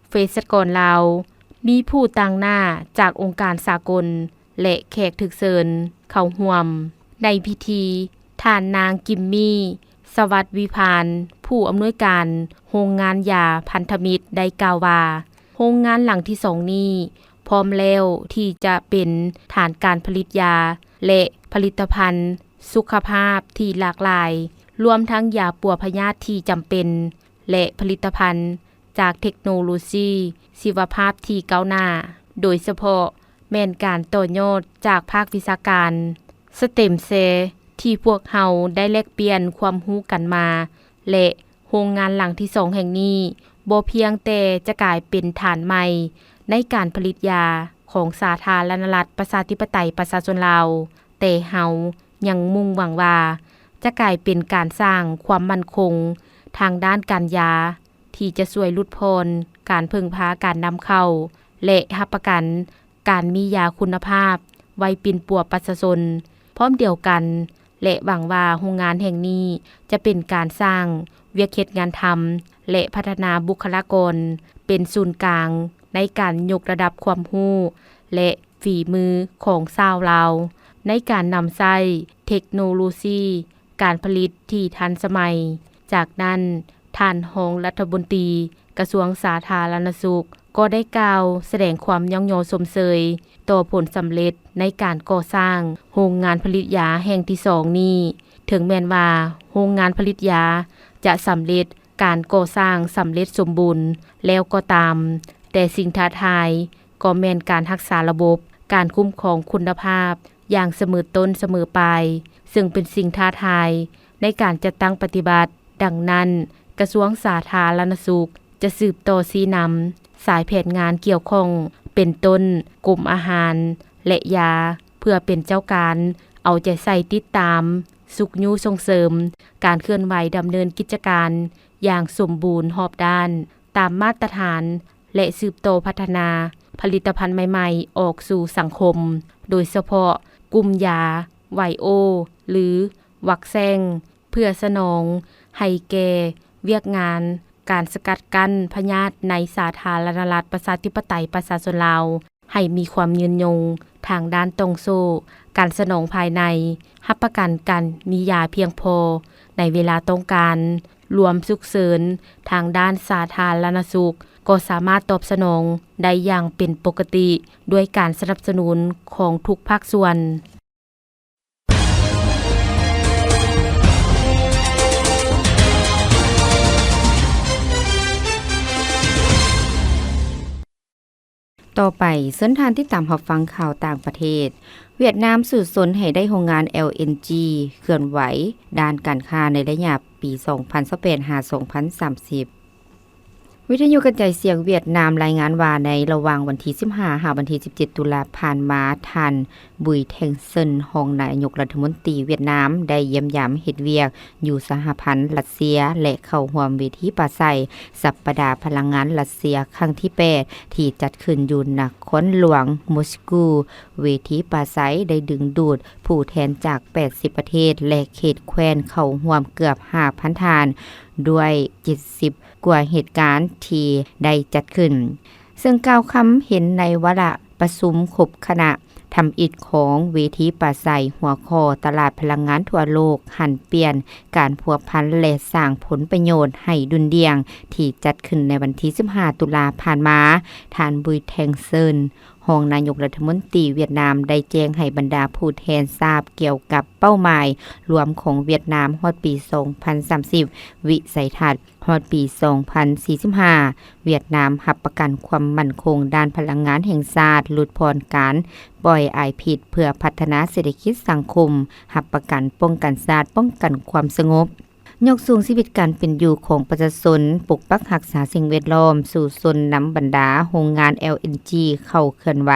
ເພສັດກອນລາວ, ມີຜູ້ຕາງໜ້າຈາກອົງການສາກົນ ແລະ ແຂກຖືກເຊີນເຂົ້າຮ່ວມ. ໃນພິທີ, ທ່ານນາງ ກິມມີ່ ສະຫວັດວິພານ ຜູ້ອຳນວຍການໂຮງງານຢາພັນທະມິດ ໄດ້ກ່າວວ່າ, ໂຮງງານຫຼັງທີສອງນີ້ພ້ອມແລ້ວທີ່ຈະເປັນຖານການຜະລິດຢາ ແລະ ຜະລິດຕະພັນສຸຂະພາບທີ່ຫຼາກຫຼາຍ, ລວມທັງຢາປົວພະຍາດທີ່ຈຳເປັນ ແລະ ຜະລິດຕະພັນ ຈາກເທັກໂນໂລຊີຊີວະພາບທີ່ກ້າວໜ້າ, ໂດຍສະເພາະແມ່ນການຕໍ່ຍອດຈາກພາກວິຊາການ STEM Cell ທີ່ພວກເຮົາໄດ້ແລກປ່ຽນຄວາມຮູ້ກັນມາ ແລະ ໂຮງງານຫຼັງທີສອງແຫ່ງນີ້ ບໍ່ພຽງແຕ່ຈະກາຍເປັນຖານໃໝ່ໃນການຜະລິດຢາ ຂອງສາທາລະນະລັດ ປະຊາທິປະໄຕ ປະຊາຊົນລາວ, ແຕ່ເຮົາຍັງມຸ່ງຫວັງວ່າ ຈະກາຍເປັນການສ້າງຄວາມໝັ້ນຄົງທາງດ້ານການຢາ ທີ່ຈະຊ່ວຍຫຼຸດຜ່ອນການເພິ່ງພາການນຳເຂົ້າ ແລະ ຮັບປະກັນການມີຢາຄຸນນະພາບໄວ້ປິ່ນປົວປະຊາຊົນ. ພ້ອມດຽວກັນ ແລະ ຫວັງວ່າໂຮງງານແຫ່ງນີ້ຈະເປັນການສ້າງວຽກເຮັດງານທຳ ແລະ ພັດທະນາບຸກຄະລາກອນເປັນສູນກາງໃນການຍົກລະດັບຄວາມຮູ້ ແລະ ຝີມືຂອງຊາວລາວ ໃນການນຳໃຊ້ເທັກໂນໂລຊີການຜະລິດທີ່ທັນສະໄໝ. ຈາກນັ້ນ, ທ່ານຮອງລັດຖະມົນຕີກະຊວງສາທາລະນະສຸກ ກໍໄດ້ກ່າວສະແດງຄວາມຍ້ອງຍໍຊົມເຊີຍຕໍ່ຜົນສຳເລັດໃນການກໍ່ສ້າງໂຮງງານຜະລິດຢາແຫ່ງທີສອງນີ້. ເຖິງແມ່ນວ່າໂຮງງານຜະລິດຢາຈະສຳເລັດ ການກໍ່ສ້າງສຳເລັດສົມບູນແລ້ວກໍຕາມ, ແຕ່ສິ່ງທ້າທາຍກໍແມ່ນການຮັກສາລະບົບການຄຸ້ມຄອງຄຸນນະພາບຢ່າງສະເໝີຕົ້ນສະເໝີປາຍ, ເຊິ່ງເປັນສິ່ງທ້າທາຍໃນການຈັດຕັ້ງປະຕິບັດ. ດັ່ງນັ້ນ, ກະຊວງສາທາລະນະສຸກຈະສືບຕໍ່ຊີ້ນຳສາຍແຜນງານກ່ຽວຂ້ອງ ເປັນຕົ້ນ ກົມອາຫານ ແລະ ຢາ ເພື່ອເປັນເຈົ້າການເອົາໃຈໃສ່ຕິດຕາມ ຊຸກຍູ້ສົ່ງເສີມການເຄື່ອນໄຫວດຳເນີນກິດຈະການຢ່າງສົມບູນຮອບດ້ານ ຕາມມາດຕະຖານ ແລະ ສືບຕໍ່ພັດທະນາຜະລິດຕະພັນໃໝ່ໆອອກສູ່ສັງຄົມ, ໂດຍສະເພາະກຸ່ມຢາໄວໂອ ຫຼື ວັກແຊງ ເພື່ອສະໜອງໃຫ້ແກ່ວຽກງານການສະກັດກັ້ນພະຍາດໃນສາທາລະນະລັດ ປະຊາທິປະໄຕ ປະຊາຊົນລາວ ໃຫ້ມີຄວາມຍືນຍົງທາງດ້ານຕ່ອງໂສ້ການສະໜອງພາຍໃນ, ຮັບປະກັນການມີຢາພຽງພໍໃນເວລາຕ້ອງການ, ລວມສຸກເສີນທາງດ້ານສາທາລະນະສຸກ ກໍສາມາດຕອບສະໜອງໄດ້ຢ່າງເປັນປົກກະຕິ ດ້ວຍການສະໜັບສະໜູນຂອງທຸກພາກສ່ວນ. ຕໍ່ໄປ, ເຊີນທ່ານຕິດຕາມຮັບຟັງຂ່າວຕ່າງປະເທດ. ຫວຽດນາມສູ້ຊົນໃຫ້ໄດ້ໂຮງງານ ແອລເອັນຈີ ເຄື່ອນໄຫວດ້ານການຄ້າໃນໄລຍະປີສອງພັນຊາວແປດຫາສອງພັນສາມສິບ. ວິທະຍຸກະຈາຍສຽງຫວຽດນາມລາຍງານວ່າ ໃນລະຫວ່າງວັນທີສິບຫ້າ ຫາວັນທີສິບເຈັດ ຕຸລາຜ່ານມາ, ທ່ານ ບຸຍ ແທງເຊິນ ຮອງນາຍົກລັດຖະມົນຕີຫວຽດນາມ ໄດ້ຢ້ຽມຢາມເຮັດວຽກຢູ່ສະຫະພັນລັດເຊຍ ແລະ ເຂົ້າຮ່ວມເວທີປາໄສສັບປະດາພະລັງງານລັດເຊຍຄັ້ງທີແປດ ທີ່ຈັດຂຶ້ນຢູ່ນະຄອນຫຼວງມົສກູ. ເວທີປາໄສໄດ້ດຶງດູດຜູ້ແທນຈາກແປດສິບປະເທດ ແລະ ເຂດແຄວ້ນເຂົ້າຮ່ວມເກືອບຫ້າພັນທ່ານ ດ້ວຍເຈັດສິບ ກວ່າເຫດການທີ່ໄດ້ຈັດຂຶ້ນ, ເຊິ່ງກ່າວຄຳເຫັນໃນວາລະປະຊຸມຄົບຄະນະທຳອິດຂອງເວທີປາໄສຫົວຂໍ້ຕະຫຼາດພະລັງງານທົ່ວໂລກຫັນປ່ຽນການພົວພັນ ແລະ ສ້າງຜົນປະໂຫຍດໃຫ້ດຸ່ນດ່ຽງ ທີ່ຈັດຂຶ້ນໃນວັນທີສິບຫ້າ ຕຸລາຜ່ານມາ. ທ່ານ ບຸຍ ແທງເຊິນ ຮອງນາຍົກລັດຖະມົນຕີຫວຽດນາມ ໄດ້ແຈ້ງໃຫ້ບັນດາຜູ້ແທນຊາບກ່ຽວກັບເປົ້າໝາຍລວມຂອງຫວຽດນາມຮອດປີສອງພັນສາມສິບ, ວິໄສທັດ ຮອດປີສອງພັນສີ່ສິບຫ້າ, ຫວຽດນາມຮັບປະກັນຄວາມໝັ້ນຄົງດ້ານພະລັງງານແຫ່ງຊາດ, ຫຼຸດຜ່ອນການປ່ອຍອາຍພິດເພື່ອພັດທະນາເສດຖະກິດສັງຄົມ, ຮັບປະກັນປ້ອງກັນຊາດ, ປ້ອງກັນຄວາມສະຫງົບ, ຍົກສູງຊີວິດການເປັນຢູ່ຂອງປະຊາຊົນ, ປົກປັກຮັກສາສິ່ງແວດລ້ອມ, ສູ້ຊົນນຳບັນດາໂຮງງານ ແອລເອັນຈີ ເຂົ້າເຄື່ອນໄຫວ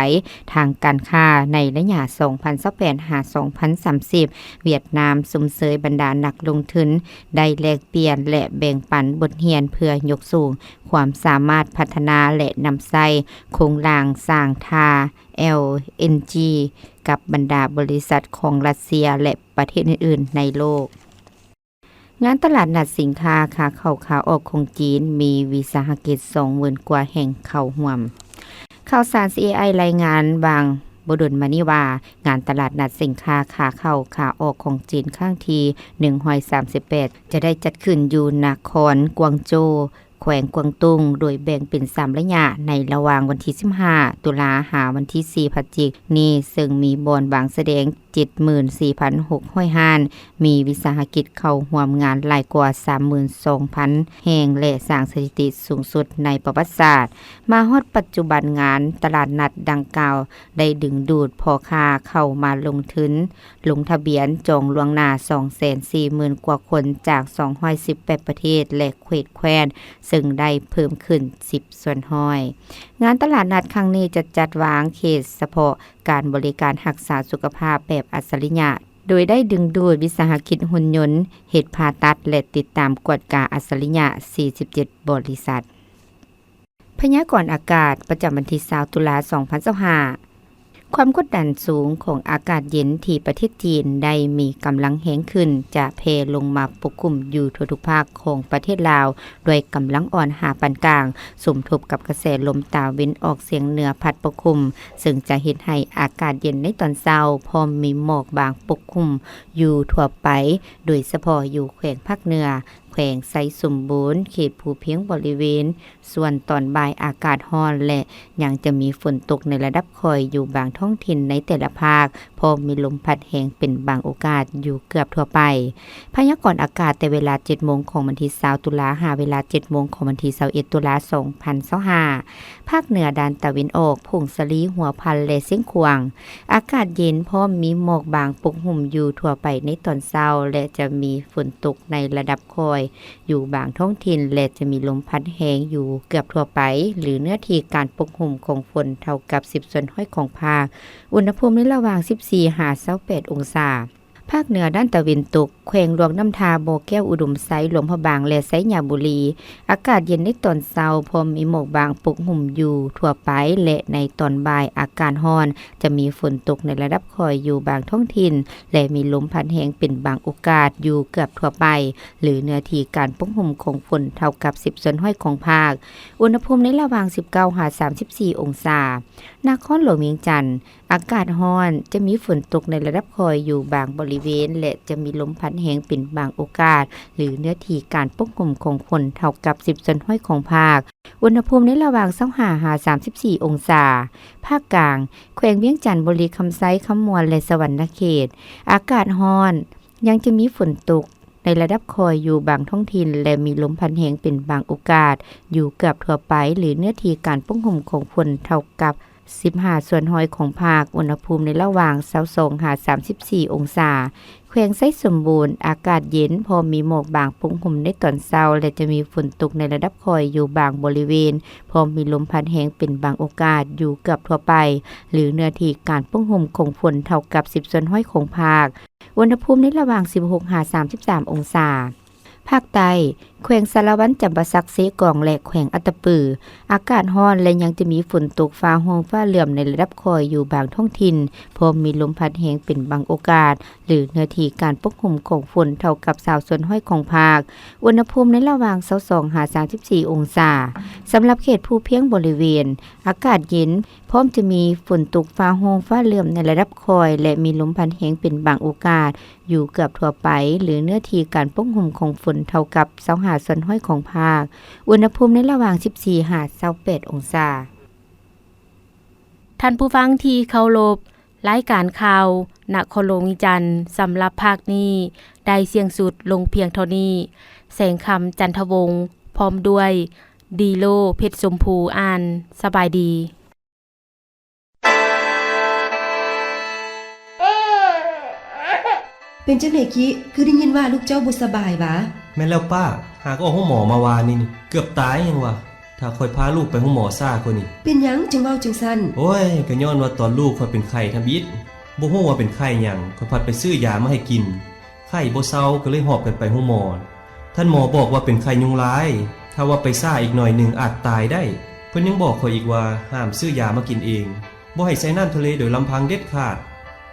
ທາງການຄ້າໃນໄລຍະສອງພັນຊາວແປດຫາສອງພັນສາມສິບ. ຫວຽດນາມຊົມເຊີຍບັນດານັກລົງທຶນ ໄດ້ແລກປ່ຽນ ແລະ ແບ່ງປັນບົດຮຽນເພື່ອຍົກສູງຄວາມສາມາດພັດທະນາ ແລະ ນຳໃຊ້ໂຄງລ່າງສ້າງທ່າ ແອລເອັນຈີ ກັບບັນດາບໍລິສັດຂອງລັດເຊຍ ແລະ ປະເທດອື່ນໆໃນໂລກ. ງານຕະຫຼາດນັດສິນຄ້າຂາເຂົ້າຂາອອກຂອງຈີນ ມີວິສາຫະກິດສອງໝື່ນກວ່າແຫ່ງເຂົ້າຮ່ວມ. ຂ່າວສານ ຊີເອໄອ ລາຍງານວ່າງບໍ່ດົນມານີ້ວ່າ ງານຕະຫຼາດນັດສິນຄ້າຂາເຂົ້າຂາອອກຂອງຈີນຄັ້ງທີໜຶ່ງຮ້ອຍສາມສິບແປດ ຈະໄດ້ຈັດຂຶ້ນຢູ່ນະຄອນກວາງໂຈວ, ແຂວງກວາງຕຸ້ງ, ໂດຍແບ່ງເປັນສາມໄລຍະ ໃນລະຫວ່າງວັນທີສິບຫ້າ ຕຸລາ ຫາວັນທີສີ່ ພະຈິກນີ້, ເຊິ່ງມີບ່ອນວາງສະແດງ ເຈັດໝື່ນສີ່ພັນຫົກຮ້ອຍຮ້ານ, ມີວິສາຫະກິດເຂົ້າຮ່ວມງານຫຼາຍກວ່າສາມໝື່ນສອງພັນແຫ່ງ ແລະ ສ້າງສະຖິຕິສູງສຸດໃນປະຫວັດສາດ. ມາຮອດປັດຈຸບັນ, ງານຕະຫຼາດນັດດັ່ງກ່າວໄດ້ດຶງດູດພໍ່ຄ້າເຂົ້າມາລົງທຶນ, ລົງທະບຽນຈອງລ່ວງໜ້າສອງແສນສີ່ໝື່ນກວ່າຄົນ ຈາກສອງຮ້ອຍສິບແປດປະເທດ ແລະ ເຂດແຄວ້ນ, ເຊິ່ງໄດ້ເພີ່ມຂຶ້ນສິບສ່ວນຮ້ອຍ. ງານຕະຫຼາດນັດຄັ້ງນີ້ຈະຈັດວາງເຂດສະເພາະການບໍລິການຮັກສາສຸຂະພາບແບບອັດສະລິຍະ, ໂດຍໄດ້ດຶງດູດວິສາຫະກິດຫຸ່ນຍົນ, ເຮັດຜ່າຕັດ ແລະ ຕິດຕາມກວດກາອັດສະລິຍະ ສີ່ສິບເຈັດ ບໍລິສັດ. ພະຍາກອນອາກາດປະຈຳວັນທີ ຊາວ ຕຸລາ ສອງພັນຊາວຫ້າ. ຄວາມກົດດັນສູງຂອງອາກາດເຢັນທີ່ປະເທດຈີນໄດ້ມີກຳລັງແຮງຂຶ້ນ ຈະແຜ່ລົງມາປົກຄຸມຢູ່ທົ່ວທຸກພາກຂອງປະເທດລາວ ດ້ວຍກຳລັງອ່ອນຫາປານກາງ, ສົມທົບກັບກະແສລົມຕາເວັນອອກສຽງເໜືອພັດປົກຄຸມ, ເຊິ່ງຈະເຮັດໃຫ້ອາກາດເຢັນໃນຕອນເຊົ້າ, ພ້ອມມີໝອກບາງປົກຄຸມຢູ່ທົ່ວໄປ, ໂດຍສະເພາະຢູ່ແຂວງພາກເໜືອ, ແຂວງໄຊສົມບູນ, ເຂດພູພຽງບໍລິເວນ. ສ່ວນຕອນບ່າຍອາກາດຮ້ອນ ແລະ ຍັງຈະມີຝົນຕົກໃນລະດັບຄ່ອຍຢູ່ບາງທ້ອງຖິ່ນໃນແຕ່ລະພາກ, ພ້ອມມີລົມພັດແຮງເປັນບາງໂອກາດຢູ່ເກືອບທົ່ວໄປ. ພະຍາກອນອາກາດແຕ່ເວລາ ເຈັດໂມງຂອງວັນທີ ຊາວ ຕຸລາ ຫາເວລາ ເຈັດໂມງຂອງວັນທີ ຊາວເອັດ ຕຸລາ ສອງພັນຊາວຫ້າ. ພາກເໜືອດ້ານຕາເວັນອອກ, ຜົ້ງສາລີ, ຫົວພັນ ແລະ ຊຽງຂວາງ, ອາກາດເຢັນ ພ້ອມມີໝອກບາງປົກຫຸ້ມຢູ່ທົ່ວໄປໃນຕອນເຊົ້າ ແລະ ຈະມີຝົນຕົກໃນລະດັບຄ່ອຍ ຢູ່ບາງທ້ອງຖິ່ນ ແລະ ຈະມີລົມພັດແຮງຢູ່ເກືອບທົ່ວໄປ ຫຼື ເນື້ອທີ່ການປົກຫຸ້ມຂອງຝົນເທົ່າກັບ ສິບສ່ວນຮ້ອຍຂອງພາກ. ອຸນຫະພູມໃນລະຫວ່າງ ສິບສີ່ ຫາ ຊາວແປດ ອົງສາ. ພາກເໜືອດ້ານຕາເວັນຕົກ, ແຂວງຫຼວງນ້ຳທາ, ບໍ່ແກ້ວ, ອຸດົມໄຊ, ຫຼວງພະບາງ ແລະ ໄຊຍະບູລີ, ອາກາດເຢັນໃນຕອນເຊົ້າ, ພ້ອມມີໝອກບາງປົກຫຸ້ມຢູ່ທົ່ວໄປ ແລະ ໃນຕອນບ່າຍອາກາດຮ້ອນ, ຈະມີຝົນຕົກໃນລະດັບຄ່ອຍຢູ່ບາງທ້ອງຖິ່ນ ແລະ ມີລົມພັດແຮງເປັນບາງໂອກາດຢູ່ເກືອບທົ່ວໄປ ຫຼື ເນື້ອທີ່ການປົກຫຸ້ມຂອງຝົນເທົ່າກັບ ສິບສ່ວນຮ້ອຍຂອງພາກ. ອຸນຫະພູມໃນລະຫວ່າງ ສິບເກົ້າ ຫາ ສາມສິບສີ່ ອົງສາ. ນະຄອນຫຼວງວຽງຈັນ, ອາກາດຮ້ອນ, ຈະມີຝົນຕົກໃນລະດັບຄ່ອຍຢູ່ບາງບໍລິເວນ ແລະ ຈະມີລົມພັດແຮງເປັນບາງໂອກາດ ຫຼື ເນື້ອທີ່ການປົກຫຸ້ມຂອງຝົນເທົ່າກັບ ສິບສ່ວນຮ້ອຍຂອງພາກ. ອຸນຫະພູມໃນລະຫວ່າງ ຊາວຫ້າ ຫາ ສາມສິບສີ່ ອົງສາ. ພາກກາງ, ແຂວງວຽງຈັນ, ບໍລິຄຳໄຊ, ຄຳມ່ວນ ແລະ ສະຫວັນນະເຂດ, ອາກາດຮ້ອນ, ຍັງຈະມີຝົນຕົກໃນລະດັບຄ່ອຍຢູ່ບາງທ້ອງຖິ່ນ ແລະ ມີລົມພັດແຮງເປັນບາງໂອກາດ ຢູ່ເກືອບທົ່ວໄປ ຫຼື ເນື້ອທີ່ການປົກຫຸ້ມຂອງຝົນເທົ່າກັບ ສິບຫ້າສ່ວນຮ້ອຍຂອງພາກ. ອຸນຫະພູມໃນລະຫວ່າງ ຊາວສອງ ຫາ ສາມສິບສີ່ ອົງສາ. ແຂວງໄຊສົມບູນ, ອາກາດເຢັນ, ພໍມີໝອກບາງປົກຫຸ້ມໃນຕອນເຊົ້າ ແລະ ຈະມີຝົນຕົກໃນລະດັບຄ່ອຍຢູ່ບາງບໍລິເວນ, ພ້ອມມີລົມພັດແຮງເປັນບາງໂອກາດ ຢູ່ເກືອບທົ່ວໄປ ຫຼື ເນື້ອທີ່ການປົກຫຸ້ມຂອງຝົນເທົ່າກັບ ສິບສ່ວນຮ້ອຍຂອງພາກ. ອຸນຫະພູມໃນລະຫວ່າງ ສິບຫົກ ຫາ ສາມສິບສາມ ອົງສາ. ພາກໃຕ້, ແຂວງສາລະວັນ, ຈຳປາສັກ, ເຊກອງ ແລະ ແຂວງອັດຕະປື, ອາກາດຮ້ອນ ແລະ ຍັງຈະມີຝົນຕົກ, ຟ້າຮ້ອງ, ຟ້າເຫຼື້ອມໃນລະດັບຄ່ອຍຢູ່ບາງທ້ອງຖິ່ນ, ພ້ອມມີລົມພັດແຮງເປັນບາງໂອກາດ ຫຼື ເນື້ອທີ່ການປົກຄຸມຂອງຝົນເທົ່າກັບ ຊາວສ່ວນຮ້ອຍຂອງພາກ. ອຸນຫະພູມໃນລະຫວ່າງ ຊາວສອງ ຫາ ສາມສິບສີ່ ອົງສາ. ສຳລັບເຂດພູພຽງບໍລິເວນ, ອາກາດເຢັນ, ພ້ອມຈະມີຝົນຕົກ, ຟ້າຮ້ອງ, ຟ້າເຫຼື້ອມໃນລະດັບຄ່ອຍ ແລະ ມີລົມພັດແຮງເປັນບາງໂອກາດ ຢູ່ເກືອບທົ່ວໄປ ຫຼື ເນື້ອທີ່ການປົກຫຸ້ມຂອງຝົນເທົ່າກັບ ຊາວຫ້າສ່ວນຮ້ອຍຂອງພາກ. ອຸນຫະພູມໃນລະຫວ່າງ ສິບສີ່ ຫາ ຊາວແປດ ອົງສາ. ທ່ານຜູ້ຟັງທີ່ເຄົາລົບ, ລາຍການຂ່າວນະຄອນຫຼວງວຽງຈັນ ສຳລັບພາກນີ້ ໄດ້ສິ້ນສຸດລົງພຽງເທົ່ານີ້. ແສງຄຳ ຈັນທະວົງ ພ້ອມດ້ວຍ ດີໂລ ເພັດຊົມພູ ອ່ານ. ສະບາຍດີ. ເປັນຈັ່ງໃດຄິ? ຄືໄດ້ຍິນວ່າລູກເຈົ້າບໍ່ສະບາຍຫວາ? ແມ່ນແລ້ວປ້າ, ຫາກອອກໂຮງໝໍມາວານນີ້ ເກືອບຕາຍຍັງວ່າ ຖ້າຂ້ອຍພາລູກໄປໂຮງໝໍຊ້າກວ່ານີ້. ເປັນຫຍັງຈຶ່ງເວົ້າຈັ່ງຊັ້ນ? ໂອ້ຍ, ກໍຍ້ອນວ່າຕອນລູກຂ້ອຍເປັນໄຂ້ທຳອິດ, ບໍ່ຮູ້ວ່າເປັນໄຂ້ຫຍັງ, ຂ້ອຍພັດໄປຊື້ຢາມາໃຫ້ກິນ. ໄຂ້ບໍ່ເຊົາ ກໍເລີຍຫອບກັນໄປໂຮງໝໍ. ທ່ານໝໍບອກວ່າເປັນໄຂ້ຍຸງລາຍ, ຖ້າວ່າໄປຊ້າອີກໜ້ອຍໜຶ່ງອາດຕາຍໄດ້. ເພິ່ນຍັງບອກຂ້ອຍອີກວ່າ ຫ້າມຊື້ຢາມາກິນເອງ, ບໍ່ໃຫ້ໃສ່ນ້ຳທະເລໂດຍລຳພັງເດັດຂາດ,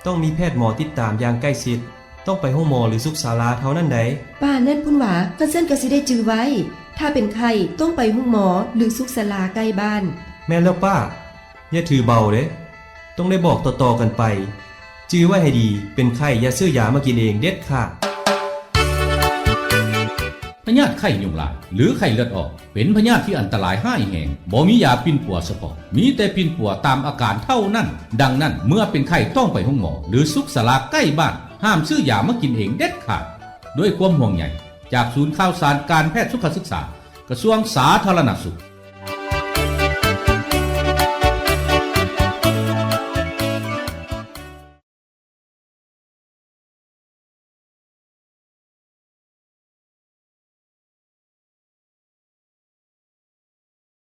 ຕ້ອງມີແພດໝໍຕິດຕາມຢ່າງໃກ້ຊິດ, ຕ້ອງໄປໂຮງໝໍ ຫຼື ສຸກສາລາເທົ່ານັ້ນໃດ໋. ປານນັ້ນພຸ້ນຫວາ? ຄັນຊັ້ນກໍຊິໄດ້ຈື່ໄວ້, ຖ້າເປັນໄຂ້ຕ້ອງໄປໂຮງໝໍ ຫຼື ສຸກສາລາໃກ້ບ້ານ. ແມ່ນແລ້ວປ້າ, ຢ່າຖືເບົາເດ້, ຕ້ອງໄດ້ບອກຕໍ່ໆກັນໄປ. ຈື່ໄວ້ໃຫ້ດີ, ເປັນໄຂ້ຢ່າຊື້ຢາມາກິນເອງເດັດຂາດ. ພະຍາດໄຂ້ຍຸງລາຍ ຫຼື ໄຂ້ເລືອດອອກ ເປັນພະຍາດທີ່ອັນຕະລາຍຮ້າຍແຮງ, ບໍ່ມີຢາປິ່ນປົວສະເພາະ, ມີແຕ່ປິ່ນປົວຕາມອາການເທົ່ານັ້ນ. ດັ່ງນັ້ນ, ເມື່ອເປັນໄຂ້ຕ້ອງໄປໂຮງໝໍ ຫຼື ສຸກສາລາໃກ້ບ້ານ, ຫ້າມຊື້ຢາມາກິນເອງເດັດຂາດ. ດ້ວຍຄວາມຫ່ວງໃຍຈາກສູນຂ່າວສານການແພດສຸຂະສຶກສາ, ກະຊວງສາທາລະນະສຸກ.